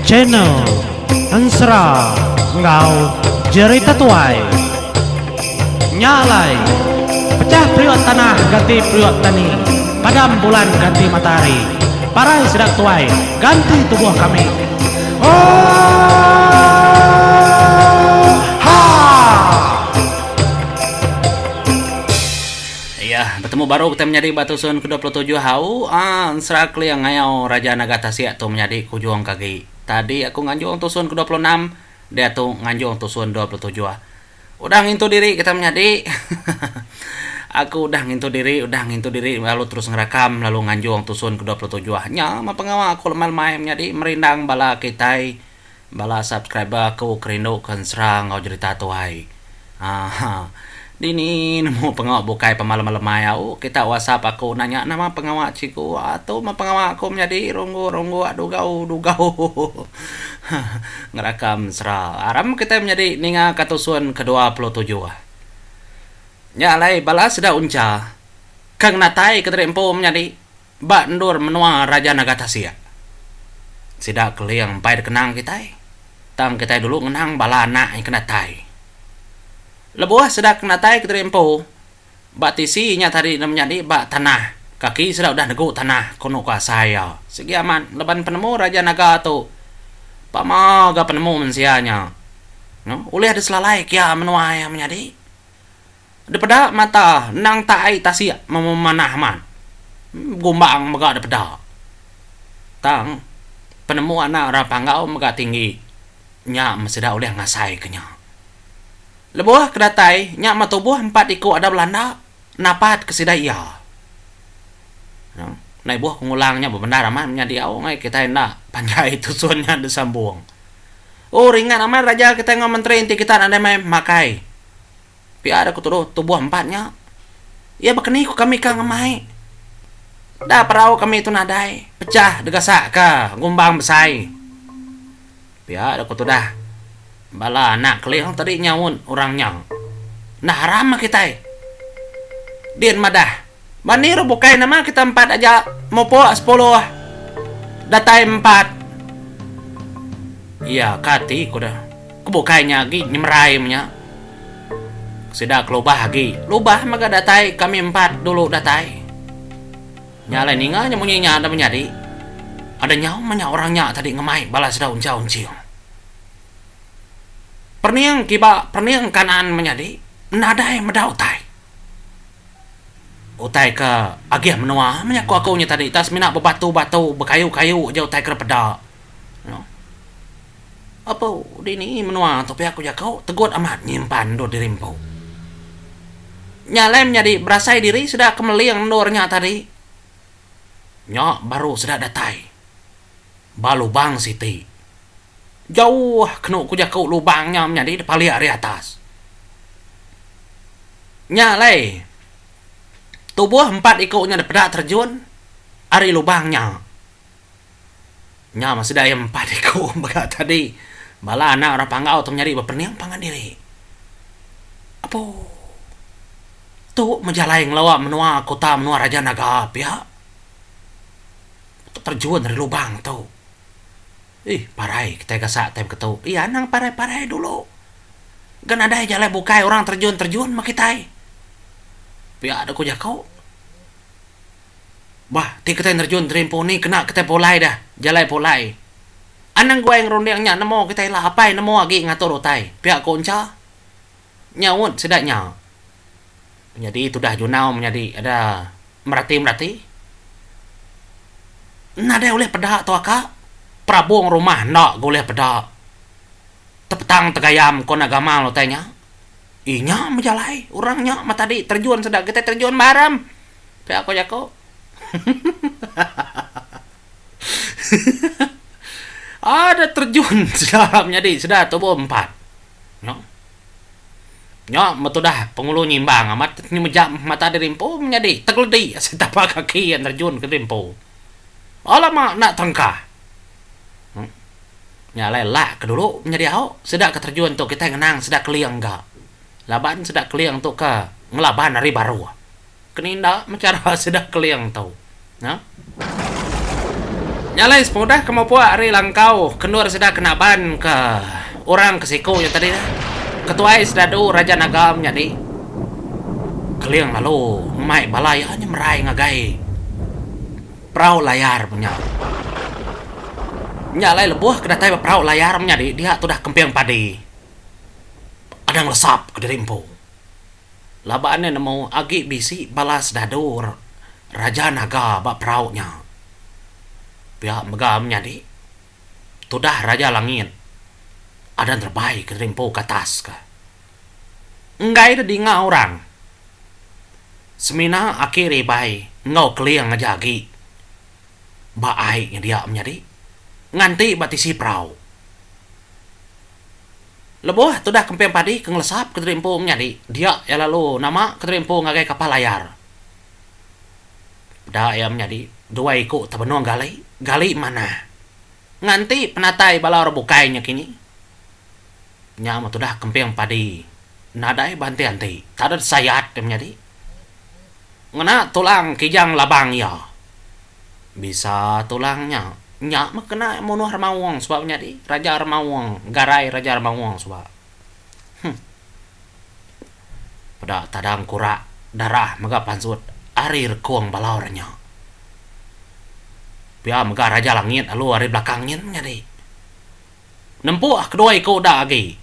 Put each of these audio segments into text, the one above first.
Channel Ensera enggau Jerita Tuai. Nya alai, pecah periuk tanah ganti periuk tani, padam bulan ganti matahari, parai sida tuai ganti tubuh kami. Oohaa! Iya, betemu baru kitai menyadi ba tusun ke 27 hau aa ensera keling ngayau Raja Naga Tasik tu menyadi ke ujung ke agi. Tadi aku nganjung tusun ke 26, diatu nganjung tusun 27. Udah ngintu diri kitai menyadi. Aku udah ngintu diri, udah ngintu diri lalu terus ngerakam lalu nganjung tusun ke 27. Nya meh pengawa aku lemai-lemai menyadi merindang bala kitai bala subscriber aku ke rindu ke ensera enggau jerita tuai. Haa. Dini nemu pengawa bukai pemalam lemai au kita whatsapp aku nanya nama pengawa cikgu tu meh pengawa aku menyadi runggu runggu dugau dugau ngerakam ensera. Aram kitai menyadi ninga ka tusun ke 27. Nya alai bala sida uncha ke ngenatai ke diri empu menyadi ba endur menua Raja Naga Tasik. Sida keling empai dikenang kitai tang kitai dulu ngenang bala anak iya ke datai. Lebuh sida ke natai kediri empu ba tisi nya tadi ne menyadi ba tanah kaki sida udah negu tanah ku enu ku asai iya. Sigi amat laban penemu Raja Naga tu pama ga penemu mensia nya. Ulih diselalai kia menua iya menyadi. Dipeda mata endang tak ai tasik memanah amat. Gumbang mega dipeda. Tang penemu anak orang Panggau mega tinggi nya meh sida ulih ngasaika nya. Lebuh ke datai, nya meh tubuh empat iku ada belanda napat ke sida iya. Enda ibuh ke ngulang nya bebendar amat menyadi au ngai kitai enda panjai tusun nya disambung. Oh ringat amat raja kitai enggau menteri enti kita nadai mai pemakai. Pia da ku tuduh tubuh empat nya. Iya bekeni ku kami ka ngemai. Da perau kami tu nadai pecah degasak ka gumbang besai. Pia da ku tudah bala anak Keling tadi nyaut orang nya. Enda haram meh kitai. Din madah, ba ni orang bukai nama kita empat aja mupuk sepuluh datai empat. Iya ka ati ku deh. Ke bukai nya agi nyemerai meh nya. Sida ke lubah agi, lubah mega datai kami empat dulu datai. Nya alai ninga nya munyi nya enda menyadi. Ada nyau meh nya orang nya tadi ngemai bala sida unchau enching. Pening kiba pening kanan menyadi nadai meda utai. Utai ke agih menua meh nya ku aku nya tadi tak semina bebatu-batu bekayu-kayu aja utai ke dipeda. Apu dini menua tu pia ku jaku tegut amat nyimpan endur diri empu. Nya alai menyadi berasai diri sida ke meling endur nya tadi. Nya baru sida datai ba lubang siti. Jauh kenu ku jaku lubang nya menyadi dipalik ari atas. Nya alai tubuh empat iku nya dipeda terjun ari lubang nya. Nya meh sida iya empat iku mega tadi. Bala anak orang Panggau tu menyadi bepening pangan diri. Apu. Tu meh jalai ngelawa menua kuta menua Raja Naga pia. Terjun ari lubang tu. Ih parai kitai gasak tai beketu. Ih anang parai-parai dulu. Ga nadai jalai bukai orang terjun-terjun meh kitai. Pia deh ku jaku. Bah, ti kitai nerjun terimpu ni kena kitai pulai dah, jalai pulai. Anang guai ngerunding nya nemu kitai ila apai nemu agi ngatur utai, pia ku Encha. Nyaut sida nya. Menyadi tudah Junau menyadi ada merati-merati. Nadai ulih peda tu aka, perabung rumah enda ga ulih peda. Tepetang tegayam ku anak gamal utai nya. Inya meh jalai orang nya meh tadi terjun sida kitai terjun baram. Pia ko jaku. Ada terjun sida menyadi sida tubuh empat. Nya. Nya metudah pengulu nyimbang amat nyemejam mata diri empu menyadi tegeledi asai tapa kaki iya nerjun ke diri empu. Alamak enda terengkah. Nya alai lak ke dulu menyadi au sida ke terjun tu kitai ngenang sida keling ga. Laban sida keling tu ke ngelaban ari baruh. Keni enda meh chara sida keling tu. Nah. Nya alai sepengudah ke mupuk ari langkau ke endur sida ke naban ke orang ke siku nya tadi ketuai sedadu Raja Naga menyadi Keling lalu ngemai bala iya nyemerai ngagai perau layar menya. Nya alai lebuh ke datai ba perau layar menyadi dia tudah kemping padi adang lesap kediri empu. Laban iya nemu agi bisi bala sedadu Raja Naga ba perau nya. Pia mega menyadi tudah Raja Langit adan terebai ke diri empu ke atas ka. Enggai deh dinga orang. Semina aki ribai enggau keling aja agi ba ai nya dia menyadi nganti ba tisi perau. Lebuh tudah kemping padi ke ngelesap ke diri empu menyadi dia iya lalu nama ke diri empu ngagai kapal layar. Peda iya menyadi dua iku tebenung gali, gali manah. Nganti penatai bala orang bukai nya kini. Nya meh tudah kemping padi nadai beanti-anti tak ada sayat iya menyadi. Ngena tulang kijang labang iya. Bisa tulang nya. Nya meh kena munuh remaung suba menyadi raja remaung garai raja remaung suba. Huh. Peda tadang kurak darah mega pansut ari rekung bala orang nya. Pia mega raja langit lalu ari belakang nyin menyadi. Nempuh kedua iku da agi.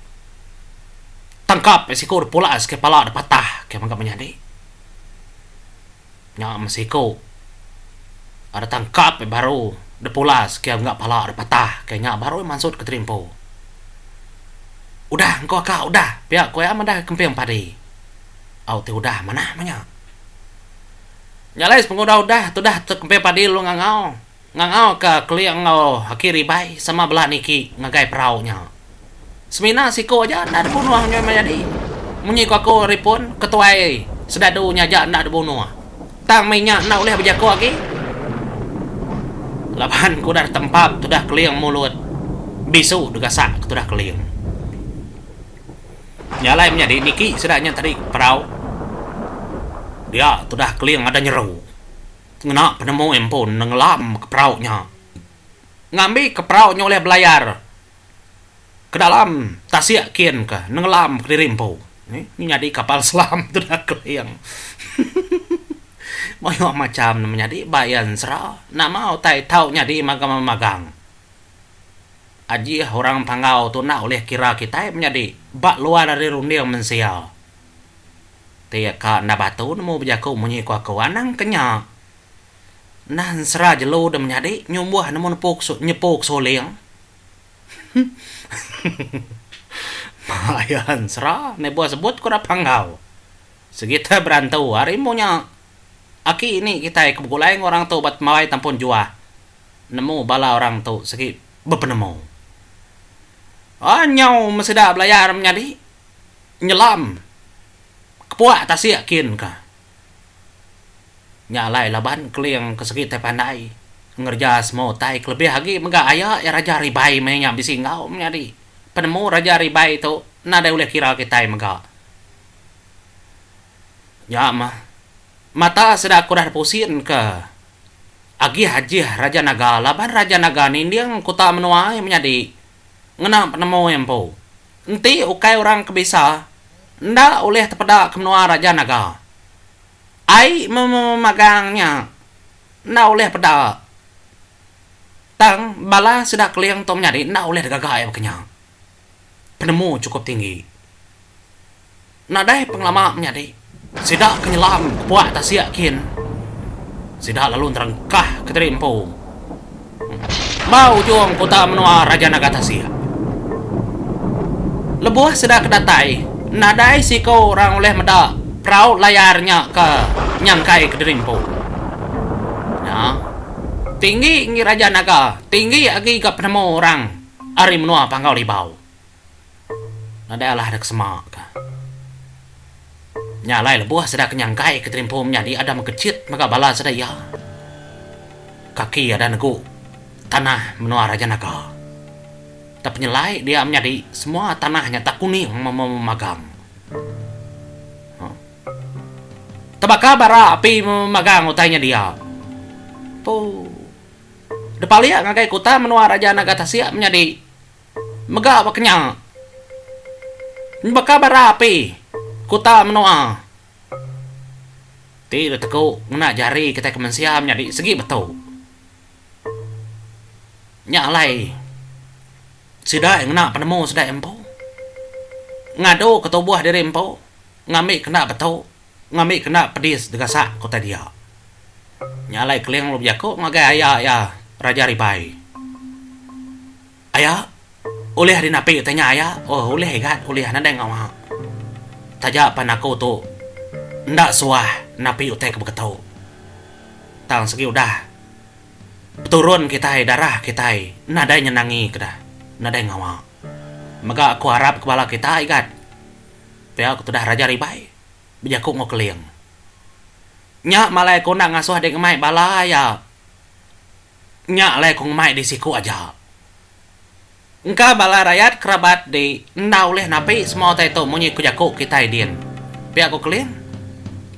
Tangkap siku da pulas ke pala da patah ke mega menyadi. Nya meh siku ada tangkap iya baru da pulas ke enggau pala da patah ke nya baru iya mansut ke terimpu. Udah engku aka udah pia ku iya madah kemping padi. Au ti udah manah meh nya. Nya alai sepengudah udah tudah kemping padi lalu ngangau. Ngangau ka Keling enggau Aki Ribai sama bela niki ngagai perau nya. Semina siku aja enda dibunuh nyau meh nyadi. Munyi ku aku ari pun, ketuai sedadu nya aja enda dibunuh. Tang meh nya enda ulih bejaku agi. Laban ku udah ditempap tudah Keling mulut bisu digasak ke tudah Keling. Nya alai menyadi niki sida nya tadi perau dia tudah Keling ada nyeru. Ngena penemu empu nenggelam ke perau nya. Ngambi ke perau nya ulih belayar ke dalam tasik kin ke nenggelam kediri empu. Nyadi kapal selam tudah keling. Mayuh macham ne menyadi ba iya ensera. Nama utai tau nyadi magang-magang. Ajih orang Panggau tu enda ulih kira kitai menyadi ba luar ari runding mensia. Ti ka enda batu nemu bejaku munyi ku aku anang ke nya. Nah ensera jelu da menyadi nyumbuh nemu nepu nyepu kesuling. Ba iya ensera nebuh sebut ku rapan enggau. Sigi te berantu ari mu nya. Aki ini kitai ke begulai enggau orang tu ba temawai tampun juah nemu bala orang tu sigi bepenemu. Anyau mesida belayar menyadi. Nyelam kepuak tasik kin ka. Nya alai laban Keling ke segi tai pandai ngereja semua utai kelebih agi mega aya iya Raja Ribai meh nya bisi enggau menyadi. Penemu Raja Ribai tu nadai ulih kira kitai mega. Nya mah mata sida aku udah dipusin ke agih ajih Raja Naga laban Raja Naga ninding kuta menua iya menyadi ngena penemu iya empu. Enti ukai orang ke bisa, enda ulih tepeda ke menua Raja Naga. Ai memagang nya enda ulih peda. Tang bala sida Keling tu menyadi enda ulih digaga iya baka nya. Penemu chukup tinggi. Nadai pengelama menyadi sida ke nyelam ke puak tasik kin. Sida lalu nerengkah kediri empu ba ujung kuta menua Raja Naga Tasik. Lebuh sida ke datai, nadai siku orang ulih meda perau layar nya ke nyangkai kediri empu. Nya, tinggi enggi Raja Naga, tinggi agi ga penemu orang ari menua Panggau Libau. Nadai alah dek sema ka. Nya alai lebuh sida ke nyangkai ke terimpu menyadi ada mekechit mega bala sida iya. Kaki ada negu tanah menua Raja Naga. Tang penyelai dia menyadi semua tanah nya tak kuning memagang. Tebaka bara api memagang utai nya dia. Puu. Depalik ngagai kuta menua Raja Naga Tasik menyadi mega ba kenya. Baka bara api kuta menua ti diteku ngena jari kitai ke mensia menyadi sigi betu. Nya alai sida ngena penemu sida empu ngadu ke tubuh diri empu ngambi kena betu ngambi kena pedis degasak ke utai dia. Nya alai Keling lalu bejaku ngagai aya iya Raja Ribai. Aya, ulih dinapi utai nya aya? Oh ulih igat ulih nadai ngawa. Taja pan aku tu enda suah napi utai ke beketu. Tang segi udah peturun kitai darah kitai nadai nyenangi ke dah nadai ngawa. Mega aku arap ke bala kita igat pia ku tudah Raja Ribai bejaku enggau Keling. Nya malai aku enda ngasuh dek ngemai bala iya. Nya alai aku ngemai di siku aja. Engka bala rayat kerabat di enda ulih napi semua utai tu munyi ku jaku kitai din. Pia ku Keling.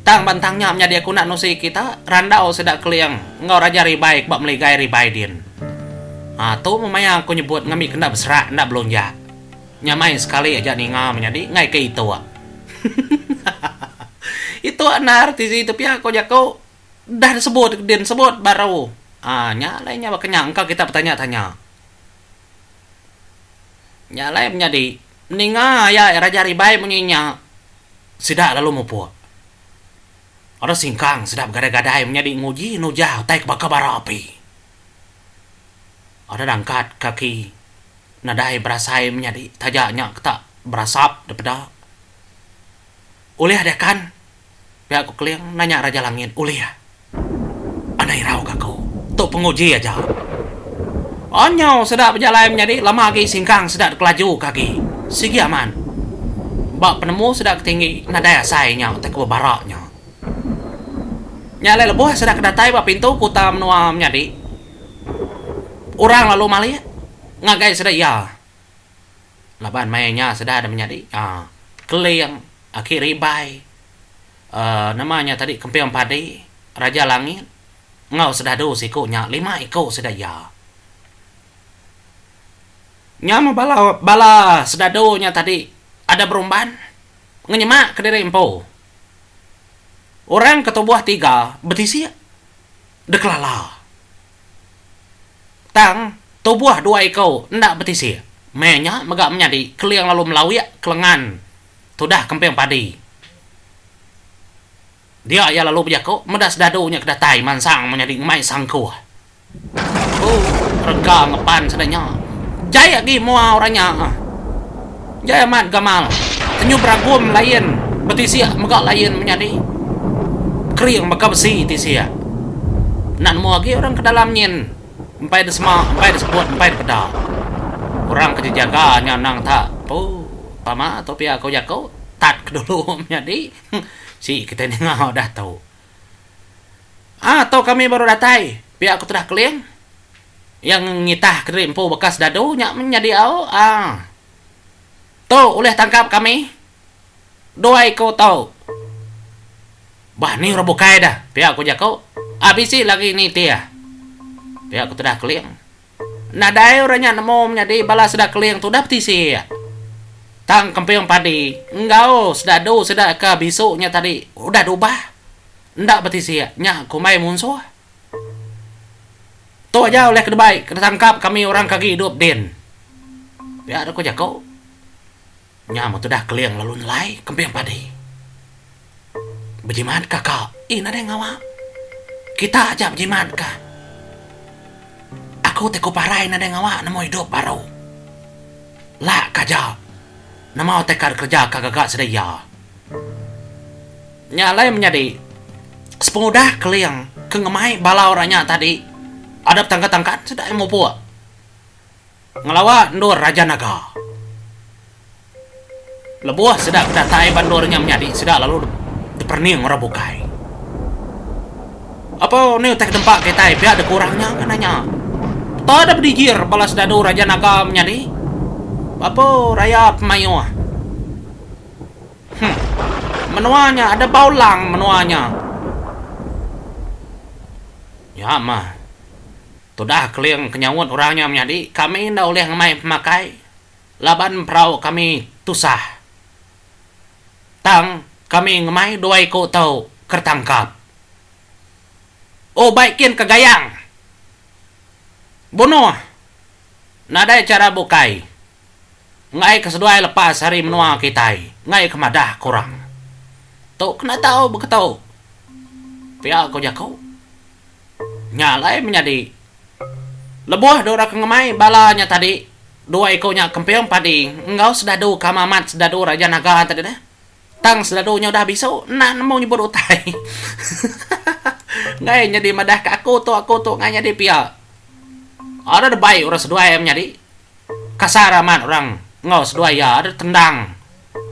Tang bantang nya menyadi aku enda nusi kita randau sida Keling enggau Raja Ribai ke ba Meligai Ribai din. Ha tu meh maya aku nyebut ngambi ke enda beserak enda belunjak. Nyamai sekali aja ninga menyadi enggai ke ituk. Ituk endar tisi tu pia ku jaku. Dah disebut din sebut baru. Aa nya alai nya baka nya engka kita betanya-tanya. Nya alai menyadi ninga aya Raja Ribai munyi nya sida lalu mupuk. Ora singkang sida begadai-gadai menyadi nguji nujah utai ke baka bara api. Ora dangkat kaki nadai berasai menyadi taja nya ke tak berasap dipeda. Ulih diakan. Pia ku Keling nanya Raja Langit ulih. Anang irau ka aku. Tu penguji aja. Anyau sida bejalai menyadi lama agi singkang sida dikelaju ka agi. Sigi amat. Ba penemu sida ke tinggi nadai asai nya utai ke bebara nya. Nya alai lebuh sida ke datai ba pintu kuta menua menyadi orang lalu malik ngagai sida iya. Laban maya nya sida da menyadi aaa Keling, Aki Ribai, aaa nama nya tadi Kemping Padi, Raja Langit enggau sedadu siku nya lima iku sida iya. Nya meh bala bala sedadu nya tadi ada berumban ngenyemak kediri empu. Orang ke tubuh tiga betisik dikelala. Tang, tubuh dua iku enda betisik. Maya nya mega menyadi Keling lalu melawik kelengan tudah Kemping Padi. Dia iya lalu bejaku meda sedadu nya ke datai mansang menyadi ngemai sangkuh. Ku rega ngepan sida nya. Jai agi mua orang nya. Jai amat gamal. Tenyu beragum lain betisik mega lain menyadi. Kering baka besi tisik. Enda nemu agi orang ke dalam nyin. Empai disema, empai disebut, empai dipeda. Orang ke jejaga nya endang tak pu pama tu pia ku jaku tat ke dulu menyadi. Si kitai ninga udah tu. Ah tu kami baru datai pia ku tudah Keling. Iya ngitah kediri empu baka sedadu nya menyadi au ah. Tu ulih tangkap kami. Dua iku tu. Bah ni orang bukai dah, pia ku jaku. Ah bisi lagi ni tih. Pia ku tudah Keling. Nadai orang nya nemu menyadi bala sida Keling tu udah betisik. Tang Kemping Padi enggau sedadu sida ke bisu nya tadi udah diubah enda betisik nya kumbai munsuh. Tu aja ulih ke dibai ke ditangkap kami orang ke agi idup din. Pia ku jaku. Nya meh tudah Keling lalu nelai Kemping Padi. Bejimat ka ka. Ih nadai ngawa. Kita aja bejimat ka. Aku ti ku parai nadai ngawa nemu idup baru. Lak ka aja. Nama utai ka dikereja ka gaga sida iya. Nya alai menyadi sepengudah Keling ke ngemai bala orang nya tadi adap tangkat-tangkat sida iya mupuk. Ngelawa endur Raja Naga. Lebuh sida ke datai ba endur nya menyadi sida lalu diperening orang bukai. Apo ni utai ke dempa kitai pia deka orang nya ke nanya. Peta da bedijir bala sedadu Raja Naga menyadi. Apo raya pemayuh. Huh. Menua nya ada bau lang menua nya. Nya mah. Tudah Keling ke nyaut orang nya menyadi, Kami enda ulih ngemai pemakai laban perau kami tusah. Tang kami ngemai dua iku tu ke tangkap. Oh bai kin ke gayang. Bunuh. Nadai chara bukai. Enggai ke seduai lepas ari menua kitai, enggai ke madah ke orang. Tu kena tau beketu. Pia ku jaku. Nya alai menyadi. Lebuh dua orang ke ngemai bala nya tadi, dua iku nya kemping padi enggau sedadu ke amat sedadu Raja Naga tadi deh. Tang sedadu nya udah bisu enda nemu nyebut utai. Enggai nyadi madah ke aku tu aku tu enggai nyadi pia. Ada debai orang seduai menyadi. Kasar amat orang enggau seduai iya ada tendang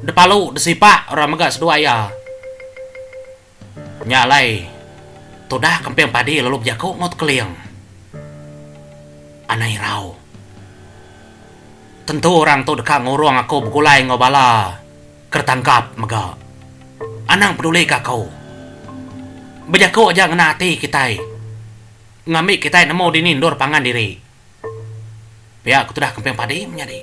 depalu desipak orang mega seduai iya. Nya alai tudah kemping padi lalu bejaku enggau Keling. Anang irau. Tentu orang tu deka ngurung aku begulai enggau bala ke ditangkap mega. Anang pedulika aku. Bejaku aja ngena ati kitai ngambi kitai nemu dini endur pangan diri. Pia ku tudah kemping padi menyadi.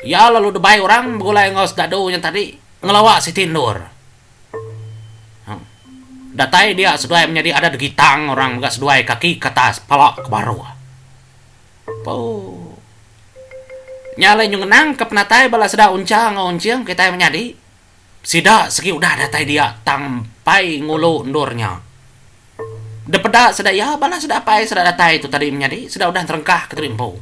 Iya lalu debai orang begulai enggau sedadu nya tadi ngelawa siti endur. Datai dia seduai menyadi ada degitang orang mega seduai kaki ke atas pala ke baruh. Pooh. Nya alai nyu ngenang ke penatai bala sida uncha enggau unching kitai menyadi. Sida segi udah datai dia tang empai ngulu endur nya. Depeda sida iya bala sida apai sida datai tu tadi menyadi sida udah terengkah ke tadi empu.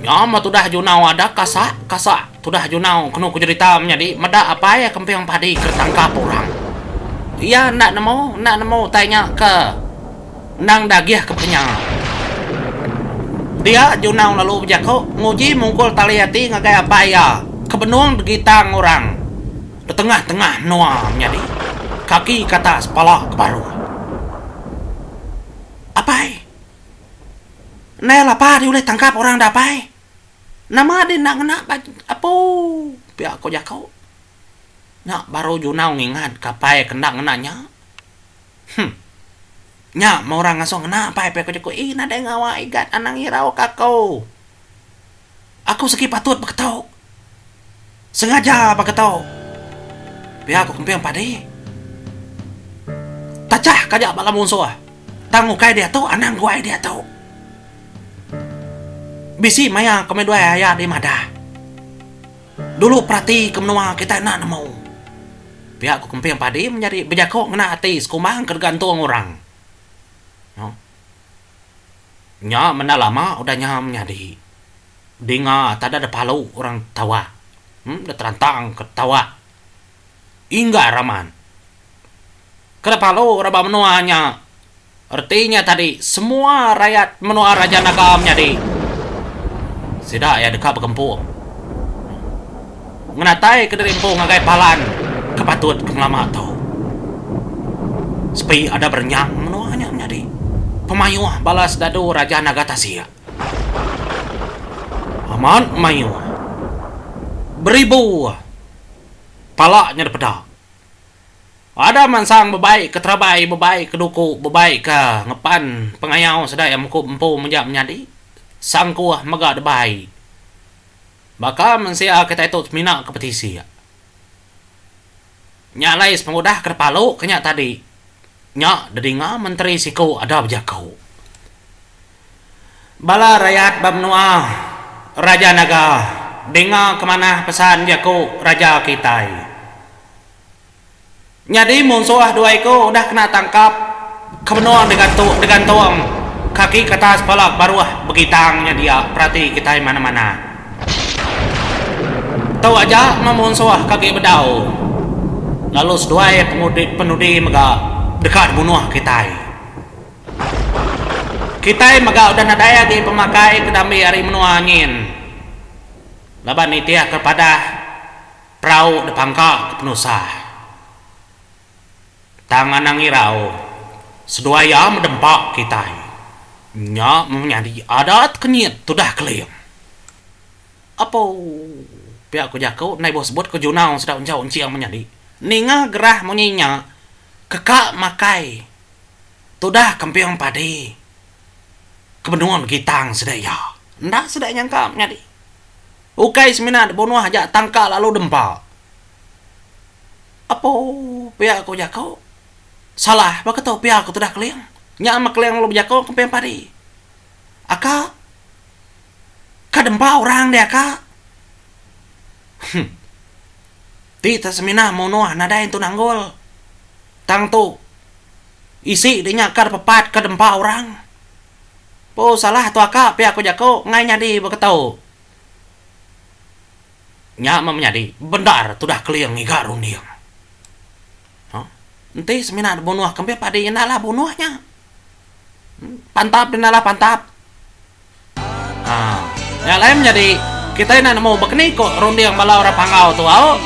Nya meh tudah junau ada kasak kasak tudah junau kenu ku jerita menyadi meda apai iya kemping padi ke ditangkap orang. Iya enda nemu enda nemu utai nya ke endang dagih ke pekenya. Dia Junau lalu bejaku nguji mungkul tali ati ngagai apai iya ke benung degitang orang betengah-tengah menua menyadi kaki ke atas pala ke baruh. Apai. Endai lapa diulih tangkap orang da apai. Nama deh enda ngena apu pia ko jaku. Nya baru Junau ngingat ke apai ke enda ngena nya. Huh. Nya meh orang ngasuh ngena apai pia ku jaku ih nadai ngawa igat anang irau ka aku. Aku segi patut beketu. Sengaja beketu. Pia ku kemping padi. Tachah ka aja bala munsuh. Tang ukai diatu anang guai diatu. Bisi maya kami duai aya di madah. Dulu perati ke menua kitai enda nemu. Pia ku Kemping Padi menyadi bejaku ngena ati sekumbang ke digantung orang. Nya menda lama udah nya menyadi. Dinga tada da palu orang tawak. Em da terantang ke tawak. Inggar amat. Ke da palu orang ba menua nya. Reti nya tadi, semua rayat menua Raja Naga menyadi sida iya deka begempung ngenataika diri empu ngagai palan ke patut ke ngelama tu. Sepi ada berenyang menua nya menyadi pemayuh bala sedadu Raja Naga Tasik. Amat mayuh. Beribu pala nya dipeda. Ada mansang bebai ke terabai, bebai ke duku, bebai ke ngepan pengayau sida iya mengku empu mega menyadi sangkuh mega debai. Baka mensia kitai tu semina ke petisik. Nya alai sepengudah ke dipalu ke nya tadi, nya dedinga menteri siku ada bejaku. Bala rayat ba menua Raja Naga dinga ke manah pesan jaku raja kitai. Nyadi munsuh dua iku udah kena tangkap ke benung digantu digantung kaki ke atas pala ke baruh begitang nya dia perati kitai manah-manah. Tu aja meh munsuh ke agi bedau lalu seduai pengudi penudi mega deka dibunuh kitai. Kitai mega udah nadai agi pemakai ke diambi ari menua nyin laban nitihka padah. Perau dipangka ke penusah. Tang anang irau, seduai iya medempa kitai. Nya meh nyadi adat kenyit tudah Keling. Apo pia ku jaku ndai buh sebut ku Junau sida enjau enching menyadi. Ninga gerah munyi nya keka makai tudah kemping padi. Ke benung gitang sida iya. Enda sida nyangka menyadi. Ukai semina dibunuh aja tangka lalu dempa. Apo pia ku jaku. Salah baka tu pia ku tudah Keling. Nya meh Keling lalu bejaku kemping padi. Aka. Ka dempa orang dia aka. Huh. Ti te semina munuh nadai entu nanggul. Tang tu isi di nya ka pepat ka dempa orang. Po salah tu aka pia ku jaku enggai nyadi baka tu. Nya meh menyadi bendar tudah Keling ngiga runding. Huh enti semina dibunuh kempih padi enda lah bunuh nya. Pantap enda lah pantap. Haa. Nya alai menyadi kitai enda nemu bekeni ko runding bala orang Panggau tu au.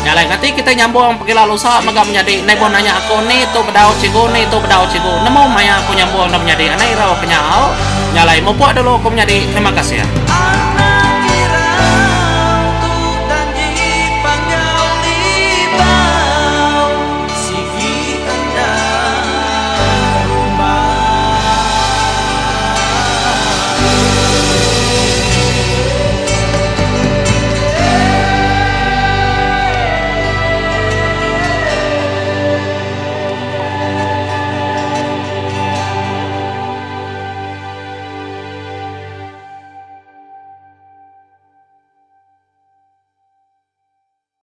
Nya alai ngati kitai nyambung pegila lusa mega menyadi ndai boh nanya aku ni tu bedau cikgu ni tu bedau cikgu nemu maya aku nyambung enda menyadi anang irau ke nya au. Nya alai mupuk dulu ku menyadi terima kasih.